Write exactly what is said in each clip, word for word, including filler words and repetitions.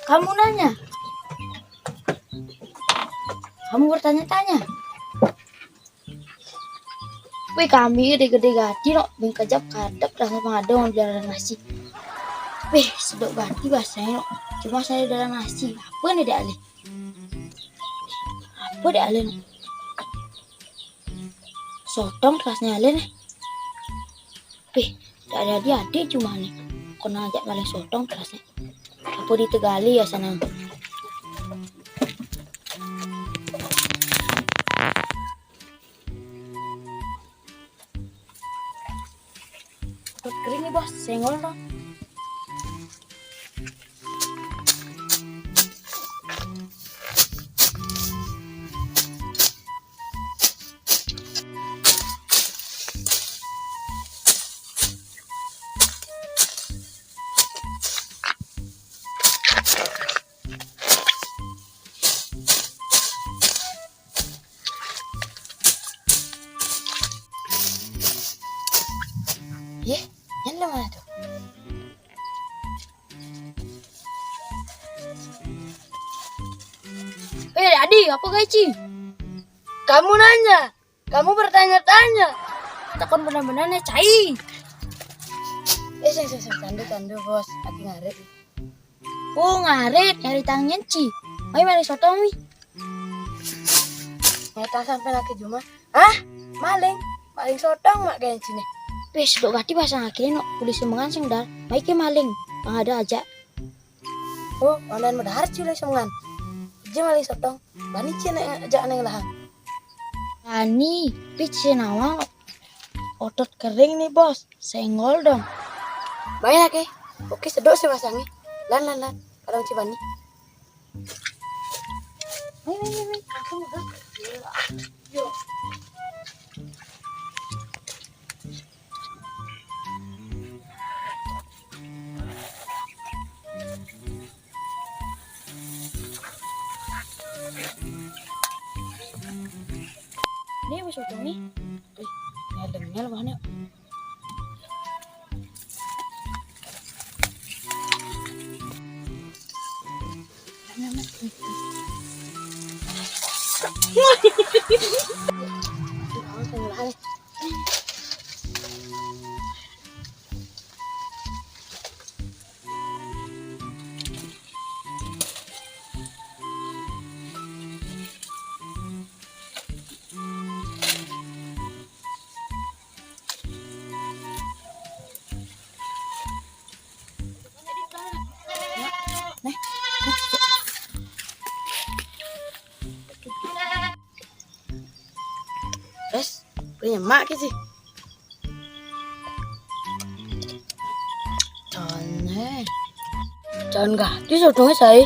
Kamu nanya? Kamu bertanya-tanya? Wih, kami gedé-gedé gati, no. Beng kejap kadep rasanya pengadong dalam nasi. Wih, sedok gati bahasanya, no. Cuma saya dalam nasi. Apa nih dek alih? Apa dek alih, no? Sotong rasanya alih nih. Wih, tak ada dia adik cuma nih. Kena ajak paling sotong rasanya. Apa ditegali ya sana? Perut kering nih, Bos. Senggol dong. Yeh, yan mana tuh? Eh, Adi, apa gaji? Kamu nanya, kamu bertanya-tanya. Takon benar-benar nih, cai. Eh, sing, sing, sing, tandu, tandu, Bos. Lagi ngarit. Oh, ngarit, nyari tangan ci. Mai mari sotong mi. Nyata sampai lagi cuma. Ah, maling. Maling sotong mak kayak sini. Wis, dok gati pasang akhirnya no polisi mengan sing dal. Mai ke maling. Pang ada aja. Oh, online medahar ci oleh semengan. Aja maling sotong. Bani ci nek ajak neng lahang. Bani, pi ci nawang. Otot kering nih, Bos. Senggol dong. Baik ya, Ki. Oke, sedok sih pasangi. Lan, lan, lan. Kadang ci bani. Ayo, ayo, ayo. Langsung udah. Yuk. Ini wis utuh nih. Wih, ngeleng-ngel banget. Terus, punya mak ki sih. Caon, eh. Caon gati sodonge sae.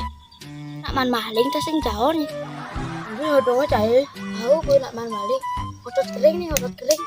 Nak man maling ta sing caon. Tapi sodonge sae. Tahu gue nak man maling. Otot kering nih, otot kering.